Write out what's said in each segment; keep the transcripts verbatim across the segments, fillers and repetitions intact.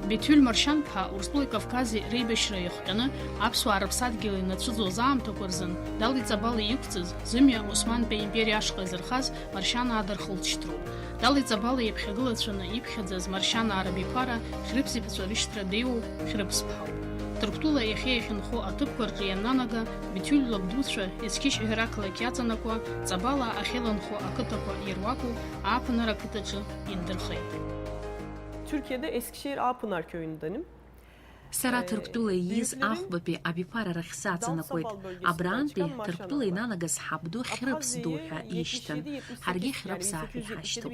Беҭҩел Маршьан-ԥҳа Урыстәылеи Кавкази реибашьра иахҟьаны аԥсуаа рыԥсадгьыл инацәыӡуаз аамҭақәа рзын Дали Ҵабала иқәҵыз, зымҩа Османтәи аимпериа ашҟа изырхаз Маршьанаа дырхылҵшьҭроуп. Дали Ҵабала иаԥхьагылацәаны иԥхьаӡаз Маршьанаа рабиԥара Хьрыԥс иԥацәа рышьҭра деиуоу Хьрыԥс-ԥҳауп. Ҭырқәтәыла иахьа иахьынхо аҭыԥқәа рҿы ианнанага, Беҭҩел лабдуцәа Ескишь ҳәа ақалақь иаҵанакуа, Ҵабала ахьыланхо ақыҭақәа ируаку ааԥынра ақыҭаҿы индырхеит. Türkiye'de Eskişehir Ağpınar köyündenim. Сара Ҭырқәтәыла ииз ахәбатәи абиԥара рахь саҵанакуеит. Абрантәи Ҭырқәтәыла инанагаз ҳабду Хьрыԥс ду ҳәа ишьҭан. Ҳаргьы Хьрыԥсаа ҳәа иҳашьҭоуп.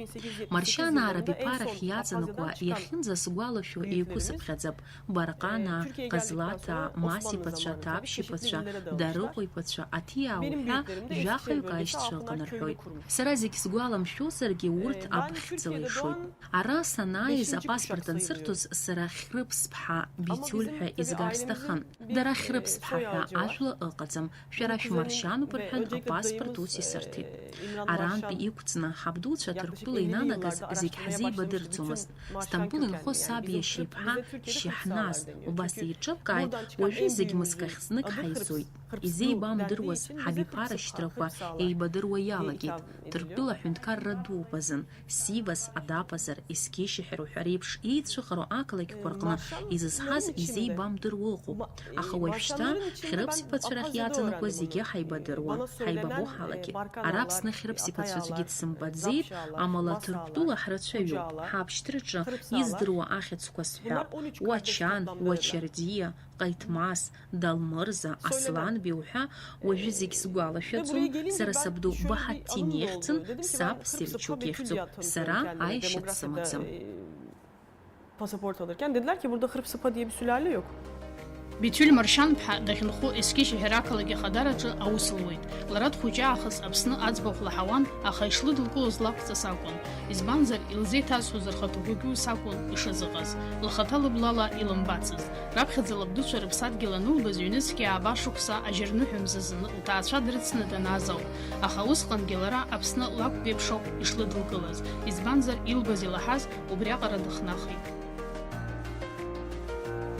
Маршьанаа рабиԥарахь иаҵанакуа иахьынӡасгәалашәо еиқәысыԥхьаӡап. Барҟанаа, Ҟазлаҭаа, Мас иԥацәа, Ҭаԥшь иԥацәа, Дарыҟәа иԥацәа, Аҭиаа уҳәа жәахаҩык аишьцәа ыҟан рҳәоит. Сара зегь сгәаламшәозаргьы урҭ абхьӡала ишоит. Ара санааиз, апаспорт ансырҭоз, сара Хьрыԥс-ԥҳа Беҭиуль ҳәа изгар сҭахын. Дара Хьрыԥс-ԥҳа ҳәа ажәла ыҟаӡам, шәара шәмаршьануп рҳәан, апаспорт ус исырҭеит. Арантәи иқәҵны, ҳабдуцәа Ҭырқәтәыла инанагаз зегь ҳзеибадырӡомызт. Стамбул инхо саб иашьа иԥҳа Шьаҳназ убас еиҿыбкааит, уажәы зегь мызкахь знык ҳаизоит. Изеибамдыруаз ҳабиԥара шьҭрақәа еибадыруа иалагеит. Ҭырқәтәыла ҳәынҭқарра дууп азын. Сивас, Адапазар, Ескишьеҳер уҳәа реиԥш еицәыхароу ақалақьқәа рҟны изызҳаз изеибамдыруа ыҟоуп. Аха уажәшьҭа Хьрыԥс иԥацәа рахь иаҵанакуа зегьы ҳаибадыруа, ҳаибабо ҳалагеит. Ара Аԥсны Хьрыԥс иԥацәа аӡәгьы дсымбаӡеит, амала Ҭырқәтәыла ҳрацәаҩуп, ҳабшьҭраҿы издыруа ахьӡқәа сҳәап, Уачан, Уачардиа, Ҟаиҭмас, Далмырза, Асланби уҳәа, уажәы зегь сгәалашәаӡом, сара сабду Баҳаҭҭин ихьӡын, саб Сельчук ихьӡуп, сара аишьа дсымаӡам. Pasaport alırken dediler ki burada Hırpsıpa diye bir sülale yok. Беҭҩел Маршьан-ԥҳа дахьынхо Ескишьеҳер ақалақь ахадараҿы аус луеит. Лара дхәыҷы аахыс Аԥсны аӡбахә лаҳауан, аха ишлыдылкылоз лакәҵас акәын. Избанзар, илзеиҭазҳәоз рхаҭагәгьы ус акәын ишазыҟаз, лхаҭа лыблала илымбацызт. Раԥхьаӡа лабдуцәа рыԥсадгьыл анылбаз ҩнызқьи ааба шықәса ажьырныҳәа мзазны лҭаацәа дрыцны данааз ауп. Аха усҟангьы лара Аԥсны лакәк еиԥш ауп ишлыдылкылаз, избанзар, илбаз-илаҳаз убриаҟара дыхнахит.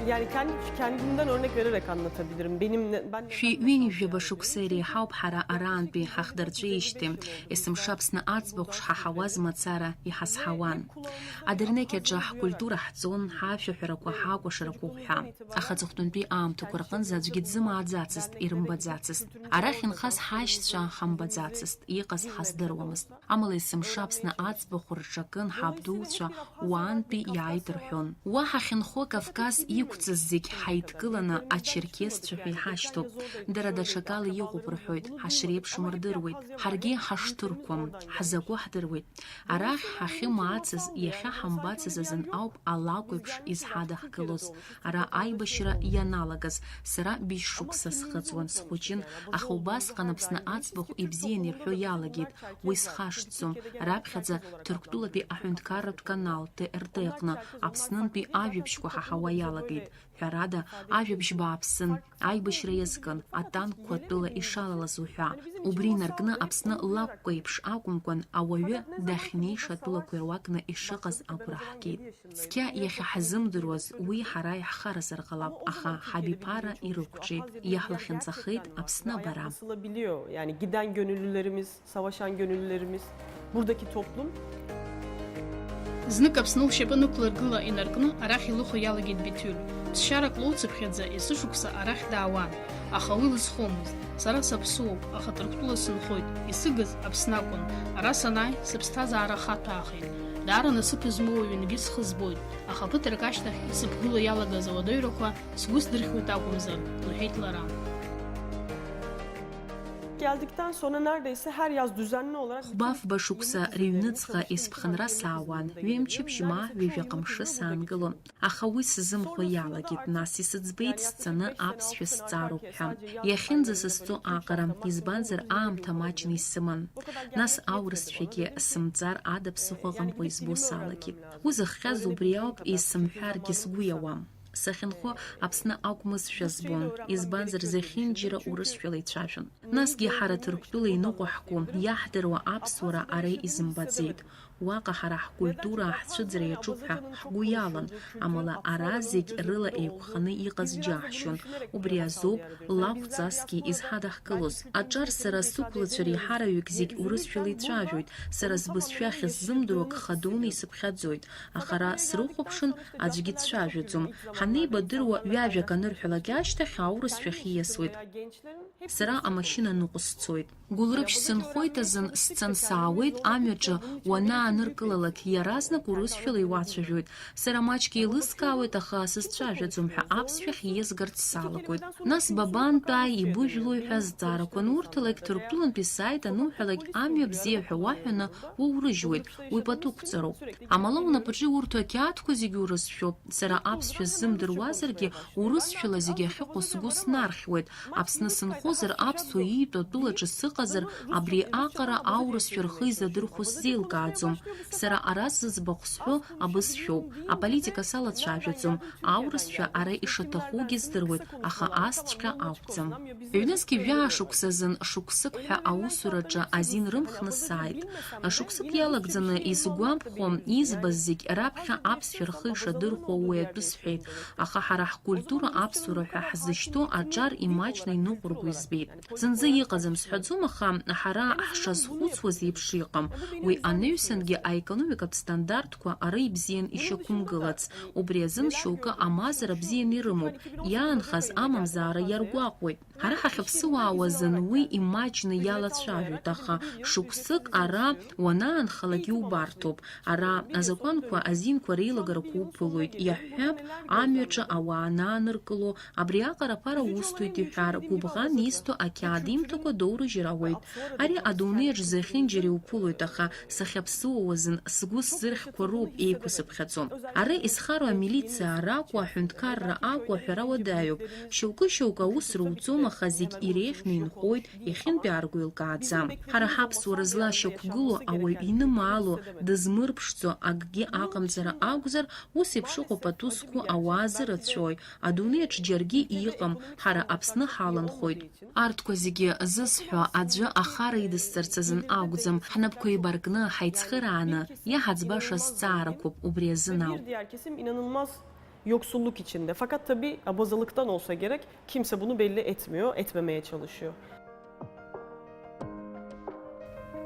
Yani kendi, kendimden örnek vererek anlatabilirim. Benim ne- ben Шәи ҩынҩажәаба шықәса иреиҳауп ҳара араантәи ҳахдырҵәеижьҭеи, есымша Аԥсны аӡбахә шҳаҳауаз мацара иҳазҳауан. Адырнеқь аҿы ҳкультура ҳҵон, ҳашәаҳәарақәа, ҳакәашарақәа уҳәа. Аха аҵыхәтәантәи аамҭақәа рҟынӡа аӡәгьы дзымааӡацызт, ирымбаӡацызт. Арахь инхаз ҳашьцәа ҳамбаӡацызт, иҟаз ҳаздыруамызт. Амала есымша Аԥсны аӡбахә рҿакын, ҳабдуцәа уаантәи иааит рҳәон. Уа ҳахьынхо Кавказ иқәҵыз зегь ҳаидкыланы ачерқьесцәа ҳәа иҳашьҭоуп. Дара даҽакала иҟоуп рҳәоит, ҳашреиԥшым рдыруеит. Ҳаргьы ҳашҭырқәам, ҳзакәу ҳдыруеит. Арахь ҳахьымаацыз, иахьа ҳамбацыз азын ауп алакә еиԥш изҳадаҳкылоз. Ара аибашьра ианалагаз, сара быжь шықәса схыҵуан, схәыҷын, аха убасҟан Аԥсны аӡбахә ибзиан ирҳәо иалагеит, уи схашҭӡом, раԥхьаӡа Ҭырқәтәылатәи аҳәынҭқарратә канал Т Р Т аҟны Аԥснынтәи ажәабжьқәа ҳаҳауа иалагеит. Ҳәарада, ажәабжь бааԥсын, аибашьра иазкын, атанкқәа тәыла ишалалаз уҳәа. Убри инаркны Аԥсны лакәк еиԥш акәымкәан, ауаҩы дахьнеиша атәылақәа ируакны ишыҟаз агәра ҳгеит. Цқьа иахьа ҳзымдыруаз уи ҳара иаҳхаразар ҟалап, аха ҳабиԥара ирықәҿиеит, иаҳлахьынҵахеит Аԥсны абара. Asılabiliyor. Yani giden gönüllülerimiz, savaşan gönüllülerimiz, buradaki toplum. Знык Аԥсны лшьапы нықәлыргыла инаркны арахь илыхо иалагеит Беҭҩел. Ԥсшьарак лоуцыԥхьаӡа есышықәса арахь даауан, аха уи лызхомызт. Сара саԥсуоуп, аха Ҭырқәтәыла сынхоит, исыгыз Аԥсны акәын. Ара санааи, сыԥсҭазаара ахаҭәаахеит. Даара насыԥ змоу уаҩынгьы схы збоит, аха ԥыҭрак ашьҭахь исыԥгыло иалагаз ауадаҩрақәа сгәы сдырхьуеит акәымзар, лҳәеит лара. Geldikten sonra neredeyse her yaz düzenli olarak Хәба-фба шықәса рыҩныҵҟа есԥхынра саауан, ҩымчыбжь ма ҩажәа ҟамшы саангылон. Аха уи сзымхо иалагеит, нас исыӡбеит сцаны аԥсшәа сҵароуп ҳәа. Иахьынӡасызҵо аҟара, избанзар аамҭа маҷны исыман. Нас аурысшәагьы сымҵар ада ԥсыхәа ыҟамкәа избо салагеит. Уи зыхҟьаз убри ауп, исымҳәаргьы сгәы иауам. Сахьынхо Аԥсны акәмызшәа збон, избанзар зехьынџьара урысшәала ицәажәон. Насгьы ҳара Ҭырқәтәыла иныҟәо ҳгәы иаҳдыруа аԥсуара ара изымбаӡеит. Уаҟа ҳара ҳкультура аҳцәыӡра иаҿуп ҳәа ҳгәы иалан, амала ара зегь рыла еиқәханы иҟаз џьаҳшьон. Убри азоуп лакәҵасгьы изҳадаҳкылоз. Аҿар сара сықәлацәа реиҳараҩык зегь урысшәала ицәажәоит, сара сбызшәа ахьысзымдыруа ак ха дуны исыԥхьаӡоит, аха ара срыхәаԥшын, аӡәгьы дцәажәаӡом. Ҳанеибадыруа, ҩажәак анырҳәалак ашьҭахь аурысшәахь ииасуеит. Сара амашьына ныҟәысцоит. Гәылрыԥшь сынхоит азын сцан саауеит, амҩаҿы уанааныркылалак, иаразнак урысшәала иуацәажәоит. Сара маҷк еилыскаауеит, аха сызцәажәаӡом ҳәа аԥсшәахь ииазгарц салагоит. Нас бабантәааи, ибыжәлои ҳәа зҵаарақәа анурҭалак, Ҭырқәтәылантәи сааит ануҳәалак, амҩа бзиа ҳәа уаҳәаны уоурыжьуеит, уи пату қәҵароуп. Амала унапаҿы иурҭо ақьаадқәа зегьы урысшәоуп. Сара аԥсшәа сзымдыруазаргьы, урысшәала зегьы ахьыҟоу сгәы снархьуеит. Аԥсны сынхозар, аԥсуа иитәу атәылаҿы сыҟазар, абри аҟара аурысшәа рхы изадырхәо сзеилкааӡом. Сара ара зыӡбахә сҳәо абызшәоуп. Аполитика салацәажәаӡом. Аурысшәа ара ишаҭахугьы здыруеит, аха асҵәҟьа акәӡам. Ҩнызқь жәаа шықәсазын шықәсык ҳәа аусураҿы азин рымхны сааит. Шықәсык иалагӡаны исгәамԥхо, избаз зегь раԥхьа аԥсшәа рхы ишадырхәо уи атәы сҳәеит, аха ҳара ҳкультура аԥсуара ҳәа ҳзышьҭоу аҿар имаҷны иныҟәырго избеит. Зынӡа иҟаӡам сҳәаӡом, аха ҳара ҳшазхәыцуаз еиԥш иҟам. Уи анаҩсангьы аекономикатә стандартқәа ара ибзиан ишьақәымгылац. Убри азын шьоукы амазара бзианы ирымоуп, иаанхаз амамзаара иаргәаҟуеит. Ҳара ҳахьыԥсыуаау азын уи имаҷны иалацәажәоит, аха шықәсык ара уанаанхалак иубарҭоуп. Ара азакәанқәа, азинқәа реилагарақәа уԥылоит, иаҳҳәап, амҩаҿы ауаа анааныркыло, абри аҟара аԥара усҭоит иҳәар, гәыбӷан исҭо ақьаад имҭакәа доурыжьыр ауеит. Ари адунеи аҿы зехьынџьара иуԥылоит, аха сахьаԥсыуоу азын сгәы сзырхьқәа роуп еиқәсыԥхьаӡо. Ара исхароу амилициа ракәу, аҳәынҭқарра акәу, аҳәара уадаҩуп. Шьоукы-шьоукы аус руӡом, аха зегь иреиӷьны инхоит, иахьынтәаарго еилкааӡам. Ҳара ҳаԥсуара злашьақәгылоу ауаҩ инымаало, дызмырԥшӡо акгьы аҟамҵара акәзар, ус еиԥш ыҟоуп атәы зқәу ауаа зырацәоу, адунеи аҿы џьаргьы иҟам, ҳара Аԥсны ҳаланхоит. Арҭқәа зегьы зысҳәо аӡәы ахара идысҵарц азын акәӡам, ҳнапқәа еибаркны, ҳаицхырааны, иаҳаӡбаша зҵаарақәоуп, убри азын ауп. Bir diğer kesim inanılmaz yoksulluk içinde. Fakat tabii abazalıktan olsa gerek, kimse bunu belli etmiyor, etmemeye çalışıyor.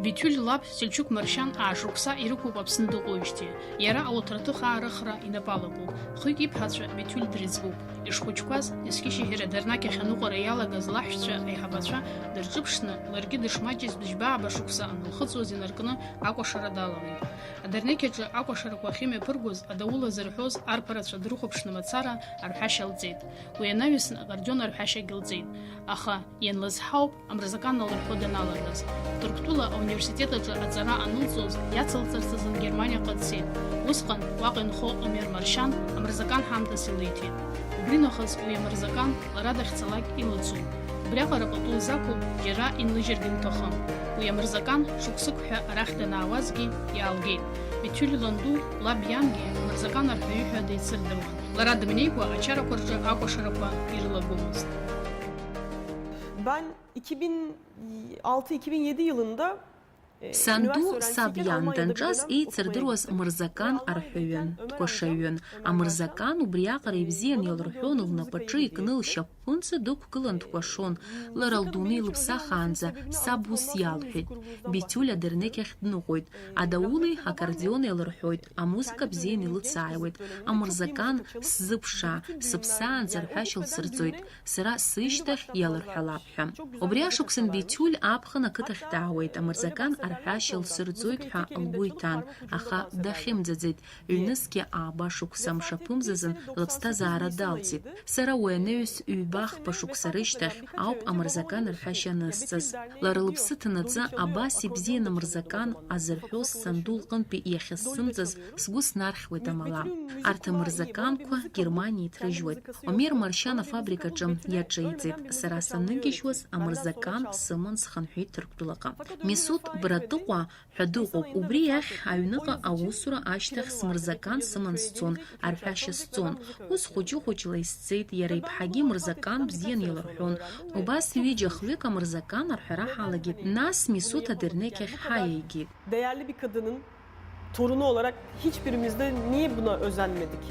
Битюль лаб Сельчук Маршьан аа шықәса ирықәуп Аԥсны дыҟоуижьҭеи. Иара ауаҭраҭых аарыхра инапы алакуп. Хҩык иԥҳацәа Битюль дрыӡбоуп. Ишхәыҷқәаз, есқьышьыжьра Дырнақь ахь аныҟәара иалагаз лаҳәшьцәа аиҳабацәа дырҿыԥшны, ларгьы дышмаҷыз быжьба ааба шықәса анылхыҵуаз инаркны акәашара далалеит. Адырнақь аҿы акәашарақәа ахьымҩаԥыргоз, адаул азырҳәоз арԥарацәа дрыхәаԥшны мацара арҳәашьа лҵеит. Уи анаҩсны акордион арҳәашьагьы лҵеит. Аха ианлызҳауп Амырзакан налырхо даналагаз. Ҭырқәтәыла ауниверситет аҿы аҵара анылҵоз иацылҵарц азын Германиаҟа дцеит. Усҟан уаҟа инхо Омер Маршьан Амырзакан ҳамҭас илиҭеит. Убри нахыс уи Амырзакан лара дахьцалак илыцуп. Убриаҟара пату лзақәуп, џьара инлыжьыргьы лҭахым. Уи Амырзакан шықәсык ҳәа арахь данаауазгьы иаалгеит. Битюль ланду, лаб иангьы Амырзакан арҳәаҩы ҳәа деицырдыруан. Лара дымнеикәа ачарақәа рҿы акәашарақәа ирылагомызт. Ben iki bin altı iki bin yedi yılında, e, Санду üniversite öğrencisiyken саб иан Almanya'da данҿаз bilinen еицырдыруаз okula gittim. Мырзакан арҳәаҩын, дкәашаҩын. Амырзакан убриаҟара ибзиан иалырҳәон, лнапаҿы икны лшьапԥынҵа дықәгылан дкәашон. Лара лдунеи лыԥсахаанӡа саб ус иалҳәеит. Битиуль адырнықь ахь дныҟәоит. Адаули акордион еилырҳәоит, амузыка бзианы илыцааиуеит. Амырзакан, сзыԥшаа, сыԥсаанӡа рҳәашьа лсырҵоит, сара сышьҭахь иалырҳәалап ҳәа. Убри ашықәсан Битиуль аԥхын ақыҭахь даауеит, амырзакан арҳәашьа лсырҵоит ҳәа лгәы иҭан, аха дахьымӡаӡеит, ҩнызқьи ааба шықәса мшаԥымзазын лыԥсҭазаара далҵит. Сара уи анаҩс ҩба-хԥа шықәса рышьҭахь ауп амырзакан арҳәашьа анысҵаз. Лара лыԥсы ҭанаҵы абас ибзиан амырзакан азырҳәоз санду лҟынтәи иахьысзымҵаз сгәы снархьуеит амала. Арҭ амырзаканқәа Германиа иҭрыжьуеит. Омер Маршьан афабрикаҿы иаҿеиҵеит. Сара саныгьежьуаз амырзакан сыман схынҳәит Ҭырқәтәылаҟа. Мисуҭ Братыҟәа ҳәа дыҟоуп. Убри иахь аҩныҟа аусура ашьҭахь смырзакан сыман сцон, арҳәашьа сҵон. Ус хәыҷы-хәыҷла исҵеит, иара иԥҳагьы мырзакан бзиан илырҳәон. Убас ҩыџьа-хҩык амырзакан арҳәара ҳалагеит, нас Мисуҭ адырнықь ахь ҳаиаигеит. Değerli bir kadının Torunu olarak hiçbirimizde niye buna özenmedik?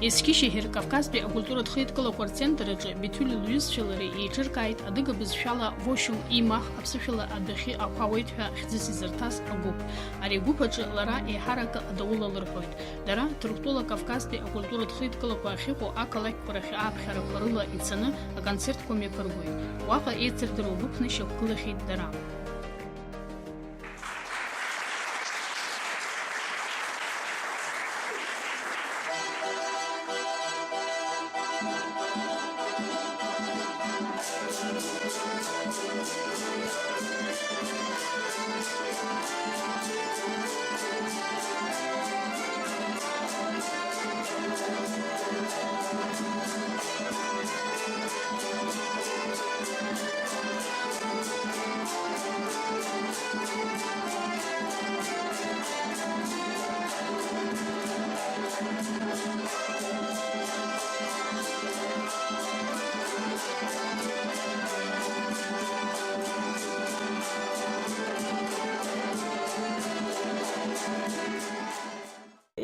Ескишье-Кавказтәи акультуратә хеидкылақәа рцентр аҿы Беҭули лҩызцәеи лареи еиҿыркааит адыга бызшәала Восьым имах, аԥсышәала адәахьы ақәа ауеит ҳәа хьӡыс изырҭаз агәыԥ. Ари агәыԥ аҿы лара еиҳаракы адаул алырҳәоит. Дара Ҭырқәтәыла Кавказтәи акультуратә хеидкылақәа ахьыҟоу ақалақьқәа рахь ааԥхьарақәа рыла ицаны аконцертқәа мҩаԥыргоит. Уаҟа еицырдыруа гәыԥ нышьақәгылахьеит дара.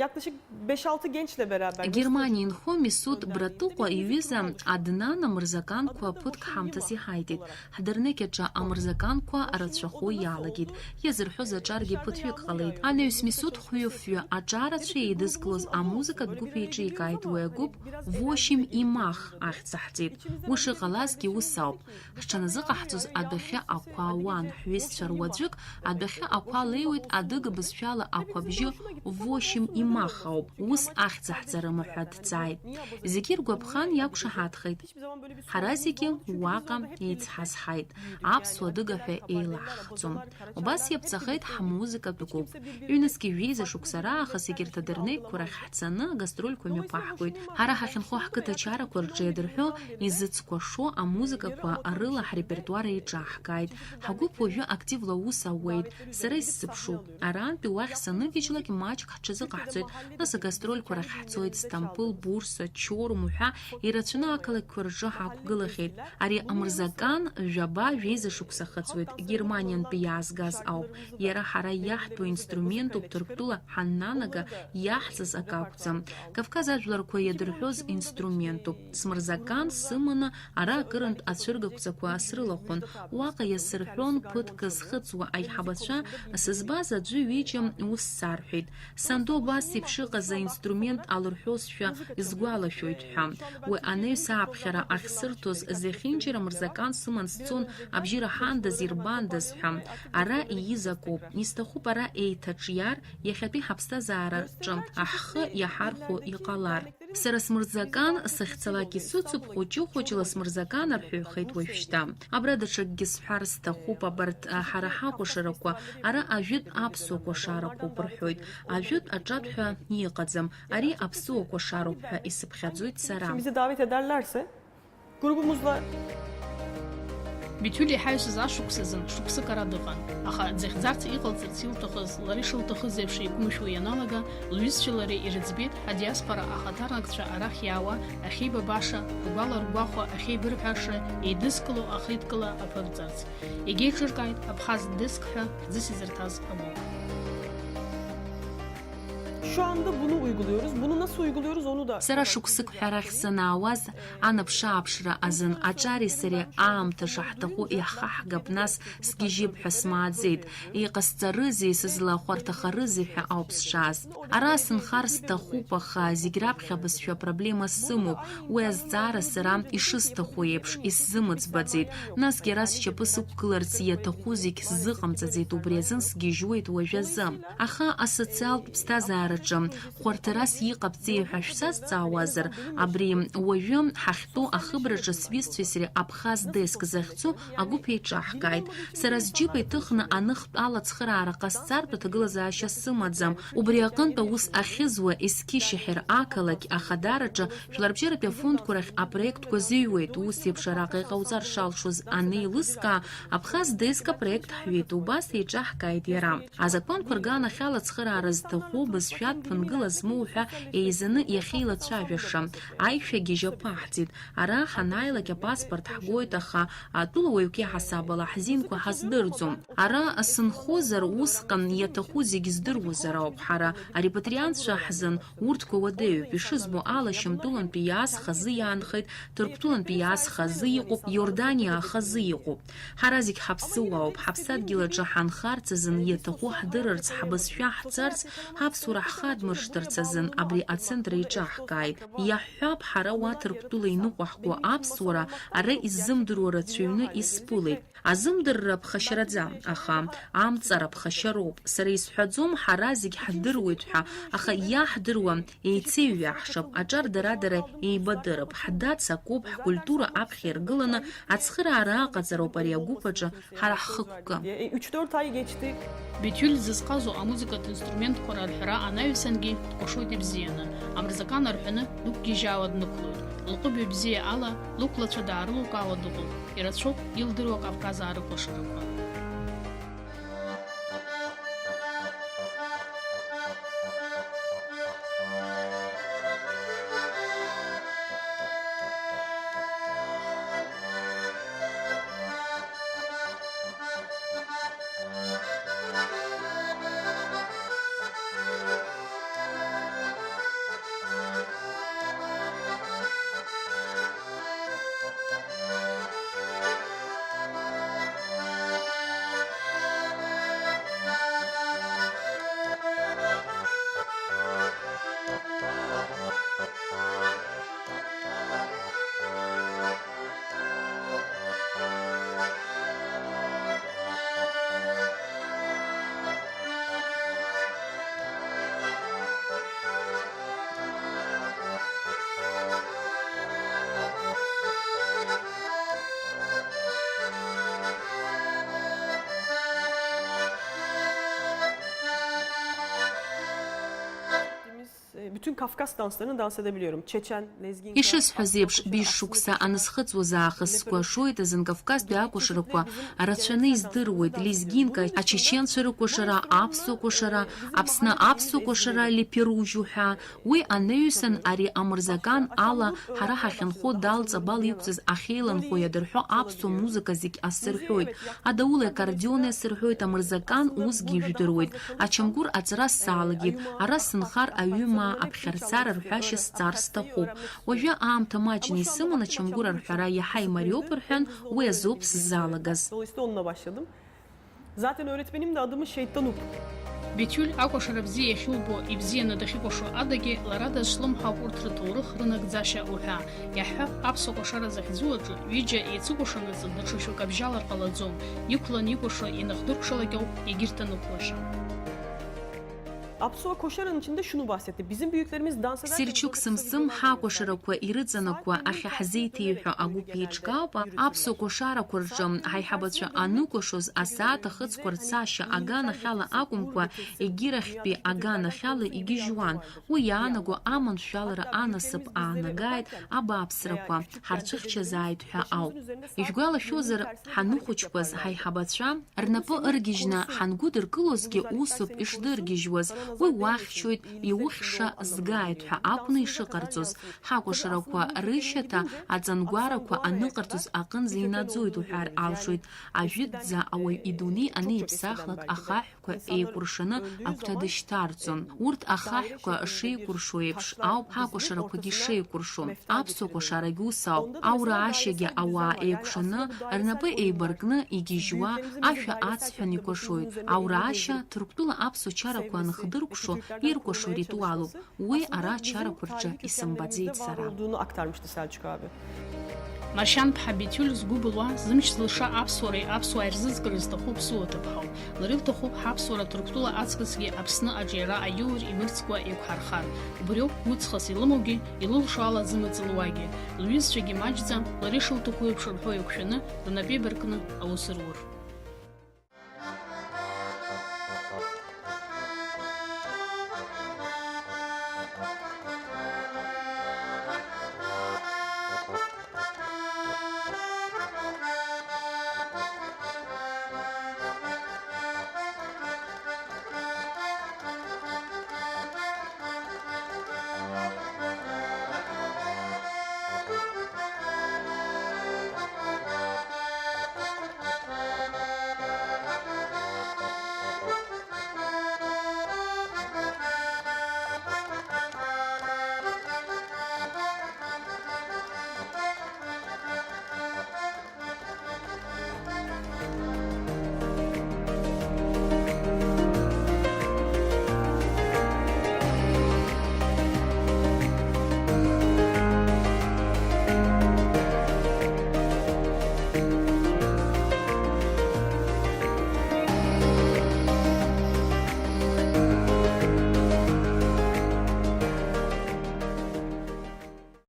Yaklaşık beş-altı gençle beraber Германиа инхо Мисуҭ Братыҟәа иҩыза Аднан амырзаканқәа ԥыҭк ҳамҭас иҳаиҭеит. Ҳдырнеқь аҿы амырзаканқәа рацәахо иалагеит. Иазырҳәоз аҿаргьы ԥыҭҩык ҟалеит. Анаҩс Мисуҭ хәҩы-фҩы аҿарацәа еидызкылоз амузыкатә гәыԥ еиҿикааит. Уи агәыԥ Восьым имах ахьӡ аҳҵеит. Уи шыҟалазгьы ус ауп. Ҳҽаназыҟаҳҵоз адәахьы ақәа ауан, ҳҩызцәа руаӡәык адәахьы ақәа леиуеит, адыга бызшәала ақәабжьы Восьым имах ауп, ус ахьӡ аҳҵарыма ҳәа дҵааит. Зегьы иргәаԥхан, иақәшаҳаҭхеит. Ҳара зегьы уаҟа еицҳазҳаит, аԥсуа-адыга ҳәа еилаҳхӡом. Убас иаԥҵахеит ҳмузыкатә гәыԥ. Ҩнызқьи жәеиза шықәса раахыс егьырҭ адырнеқьқәа рахь ҳцаны агастрольқәа мҩаԥаҳгоит. Ҳара ҳахьынхо ҳқыҭа ачарақәа рҿы иадырҳәо, изыцкәашо амузыкақәа рыла ҳрепертуар еиҿаҳкааит. Ҳгәыԥ уажәы активла аус ауеит, сара исзыԥшуп. Арантәи уахь саныгьежьлак маҷк ҳҽазыҟаҳҵоит, нас агастрольқәа рахь ҳцоит, Сҭампыл, Бурса, Чорум уҳәа ирацәаны ақалақьқәа рҿы ҳақәгылахьеит. Ари амырзакан жәаба жәеиза шықәса ахыҵуеит, Германиантәи иаазгаз ауп. Иара ҳара иаҳтәу инструментуп, Ҭырқәтәыла ҳаннанага иаҳҵаз акы акәӡам. Кавказ ажәларқәа иадырҳәоз инструментуп. Смырзакан сыманы ара акырынтә ацәыргақәҵақәа срылахәын. Уаҟа иасырҳәон ԥыҭк зхыҵуа аиҳабацәа, сызбаз аӡәы-ҩыџьа ус сарҳәеит. Санду абас еиԥш иҟаз аинструмент алырҳәозшәа исгәалашәоит ҳәа. Уи анаҩс ааԥхьара ахьсырҭоз зехьынџьара мырзакан сыман сцон, абжьы раҳандаз, ирбандаз ҳәа. Ара ииз акоуп. Исҭахуп ара еиҭаҿиар, иахьатәи ҳаԥсҭазаараҿы ҳхы иаҳархәо иҟалар. Сара смырзакан сахьцалак исыцуп, хәыҷы-хәыҷла смырзакан арҳәоихеит уажәшьҭа. Абра даҽакгьы сҳәар сҭахуп, абарҭ, а, ҳара ҳакәашарақәа, ара ажәытә аԥсуа кәашарақәоуп рҳәоит. Ажәытә аҿатә ҳәа иҟаӡам, ари аԥсуа кәашароуп ҳәа исыԥхьаӡоит сара. Şimdi bizi davet ederlerse grubumuzla Беҭули иҳаҩсыз ашықәс азын шықәсык ара дыҟан, аха дзыхьӡарц, иҟалҵарц илҭахыз, лара ишылҭахыз еиԥш еиқәымшәо ианалага, лҩызцәеи лареи ирыӡбеит ҳадиаспора ахаҭарнакцәа арахь иаауа ахьеибабаша, ргәала-ргәахәа ахьеибырҳәаша, еидызкыло ахеидкыла аԥырҵарц. Егьа еиҿыркааит Абхаз деск ҳәа хьӡыс изырҭаз агәыԥ. Şu anda bunu uyguluyoruz. Bunu nasıl uyguluyoruz onu da Сара шықәсык ҳәа арахь санаауаз, анаԥш-ааԥшра азын аҿари сареи аамҭа шаҳҭаху иаҳхаҳгап, нас сгьежьып ҳәа смааӡеит. Иҟасҵарызеи, сызлахәарҭахарызеи ҳәа ауп сшааз. Ара сынхар сҭахуп, аха зегь раԥхьа абызшәа апроблема сымоуп. Уи азҵаара сара ишысҭаху еиԥш исзымыӡбаӡеит. Насгьы ара сшьапы сықәгыларц иаҭаху зегь сзыҟамҵаӡеит, убри азын сгьежьуеит уажәазы. Аха асоциалтә ԥсҭазаараҿы хәарҭарас иҟабҵеи ҳәа шәсазҵаауазар, абри уажәы ҳахьтәоу ахыбраҿы сҩызцәеи сареи Абхаз деск захьӡу агәыԥ еиҿаҳкааит. Сара сџьыба иҭыхны аныхтә алацхыраара ҟасҵартә аҭагылазаашьа сымаӡам. Убри аҟынтә аус ахьызуа Ескишьехьер ақалақь ахадараҿы Жәларбжьаратәи афондқәа рахь апроектқәа зыҩуеит, ус еиԥш араҟа иҟауҵар шалшоз анеилыскаа, Абхаз деск апроект ҳҩит, убас еиҿаҳкааит иара. Азакәанқәа рганахьала ацхыраара зҭаху бызшәа ԥынгыла змоу ҳәа еизаны иахьеилацәажәаша аишәагьежь аԥаҳҵеит. Ара ҳанааилак апаспорт ҳгоит, аха атәылауаҩк иаҳасаб ала ҳзинқәа ҳаздырӡом. Ара сынхозар, усҟан иаҭаху зегь здыруазар ауп. Ҳара арепатриантцәа ҳзын урҭқәа уадаҩуп. Ишызбо ала, Шьамтәылантәи иааз хазы иаанхеит, Ҭырқәтәылантәи иааз хазы иҟоуп, Иорданиа хазы иҟоуп. Ҳара зегь ҳаԥсыуаауп, ҳаԥсадгьыл аҿы ҳанхарц азын иаҭаху ҳдырырц, ҳбызшәа ҳҵарц, ҳаԥсуара ҳхадмыршҭырц азын абри ацентр еиҿаҳкааит. Иаҳҳәап, ҳара уа Ҭырқәтәыла иныҟәаҳго аԥсуара ара иззымдыруа рацәаҩны исԥылеит. Азымдырра ԥхашьараӡам, аха амҵара ԥхашьароуп. Сара исҳәаӡом ҳара зегь ҳдыруеит ҳәа, аха иаҳдыруа еицеиҩаҳшап, аҿар дара-дара еибадырып, ҳдац акоуп, ҳкультура аԥхьа иргыланы ацхыраара аҟаҵароуп ари агәыԥ аҿы ҳара ҳхықәкы. Üç dört ay geçti. Бетиуль зызҟазоу амузыкатә инструментқәа рарҳәара анаҩсангьы дкәашоит ибзианы, амырзакан арҳәаны дықәгьежьаауа днықәлоит. Лҟыбаҩ бзиа ала лықәлацәа даарылукаауа дыҟоуп. Ирацәоуп илдыруа Кавказ аарыкәашарақәа. Bütün Kafkas danslarını dans edebiliyorum. Çeçen, Lezgin, Ишысҳәаз еиԥш, быжь шықәса анысхыҵуаз аахыс сгәы ашоит азын Кавказтәи акәашарақәа рацәаны издыруеит, лезгинка, ачеченцәа рыкәашара, аԥсуа кәашара, Аԥсны аԥсуа кәашара леперужьу ҳәа. Уи анаҩсан, ари амырзакан ала ҳара ҳахьынхо далҵ абал иқәҵаз ахьеиланхо иадырҳәо аԥсуа музыка зегь асырҳәоит. Адаули аккордеони асырҳәоит, амырзакан усгьы ижәдыруеит. Ачамгәыр аҵара салагеит, ара сынхар аҩымаа аԥхьарцара рҳәашьа сҵар сҭахуп. Уажәы аамҭа маҷны исыман ачамгәыр арҳәара иаҳа имариоуп рҳәан, уи азоуп сзалагаз. Dolayısıyla onunla başladım. Zaten öğretmenim de adımı Şeytanup. Бетиуль акәашара бзиа иахьубо, ибзианы дахьыкәашо адагьы, лара дазҿлымҳауп урҭ рҭоурых, рынагӡашьа уҳәа. Иаҳҳәап, аԥсуа кәашара захьӡу аҿы ҩыџьа еицыкәашанаҵы даҽа шәҩык абжьалар ҟалаӡом, иқәлан икәашо инахдыркәшалак ауп егьырҭ анықәлаша. Аԥсуа кәашараның içinde şunu bahsetti. Bizim büyüklerimiz dans ederken Сельчук Сымсым ҳакәашарақәа ирыҵанакуа ахьаҳзеиҭеиҳәо агәыԥ еиҿкаауп, аԥсуа кәашарақәа рҿы ҳаиҳабацәа аныкәашоз асааҭ ахыцқәа рцашьа аганахьала акәымкәа, егьирахьтәи аганахьала игьежьуан. Уи иаанаго аманшәалара анасыԥ аанагааит, абааԥсрақәа ҳарцәыхьчазааит ҳәа ауп. Ишәгәалашәозар, ҳаныхәыҷқәаз ҳаиҳабацәа рнапы ыргьежьны ҳангәыдыркылозгьы усоуп ишдыргьежьуаз, уи уахьчоит, иухьша згааит ҳәа акәны ишыҟарҵоз. Ҳакәашарақәа рышьаҭа аҵангәарақәа аныҟарҵоз аҟынӡа инаӡоит уҳәар алшоит. Ажәытәӡа ауаҩ идунеи аниԥсахлак ахаҳә еикәыршаны агәҭа дышьҭарҵон. Урҭ ахаҳәқәа шеикәыршо еиԥш ауп ҳакәашарақәагьы шеикәыршо. Аԥсуа кәашарагь ус ауп. Аура ашьагьы ауаа еикәшаны, рнапы еибаркны игьежьуа, ашәа ацҳәан икәашоит. Аура ашьа, Ҭырқәтәыла аԥсуа чарақәа аныхдыркәшо иркәашо ритуалуп. Уи ара ачарақәа рҿы исымбаӡеит сара. Olduğunu aktarmıştı Selçuk abi. Маршьан-ԥҳа Бетиуль згәы былуа, зымч зылша аԥсуареи аԥсуааи рзыӡкра зҭаху ԥсуа ҭыԥҳауп. Лара илҭахуп ҳаԥсуара Ҭырқәтәыла аҵкысгьы Аԥсны аҿиара аиур имырӡкәа еиқәҳархар. Убриоуп гәыҵхас илымоугьы, илылшо ала зымаҵ луагьы. Лҩызцәагьы маҷӡам, лара ишылҭаху еиԥш рҳәо еиқәшәаны, рнапы еибаркны аус рур.